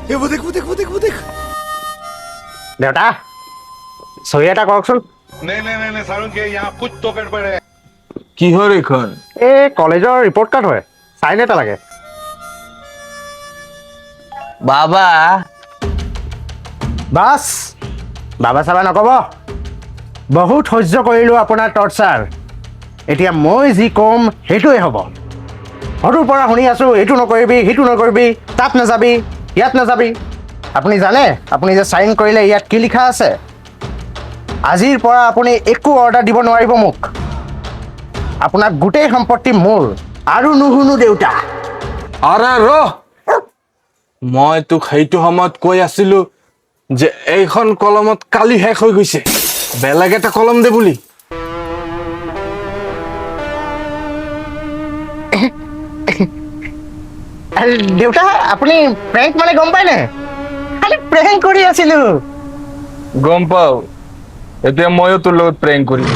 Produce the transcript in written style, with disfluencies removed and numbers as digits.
ये वो देख, वो देख, वो देख, वो देख। দেউতা, চহী এটা কৰকচোন। नहीं नहीं नहीं नहीं सारुण के यहाँ कुछ तो गड़बड़ है। কিহৰ এইখন? এই কলেজৰ ৰিপৰ্ট কাৰ্ড হয়, চাইন এটা লাগে। বাবা। বাছ, বাবা চাবা নক'ব। বহুত সহ্য কৰিলোঁ আপোনাৰ টৰ্চাৰ। এতিয়া মই যি ক'ম সেইটোৱে হ'ব। সৰুৰ পৰা শুনি আছোঁ, এইটো নকৰিবি, সেইটো নকৰিবি, তাত নাযাবি, ইয়াত নাযাবি। আপুনি জানে, আপুনি যে চাইন কৰিলে ইয়াত কি লিখা আছে? আজিৰ পৰা আপুনি একো অৰ্ডাৰ দিব নোৱাৰিব মোক। আপোনাক গোটেই সম্পত্তি মোৰ আৰু নুশুনো দেউতা। আৰে ৰ, মই তোক সেইটো সময়ত কৈ আছিলো যে এইখন কলমত কালি শেষ হৈ গৈছে, বেলেগ এটা কলম দে বুলি। আৰে দেউতা, আপুনি প্ৰেংক মানে গম পায়নে? খালি প্ৰেংক কৰি আছিলোঁ। গম পাও। এতিয়া ময়ো তোৰ লগত প্ৰেংক কৰিম।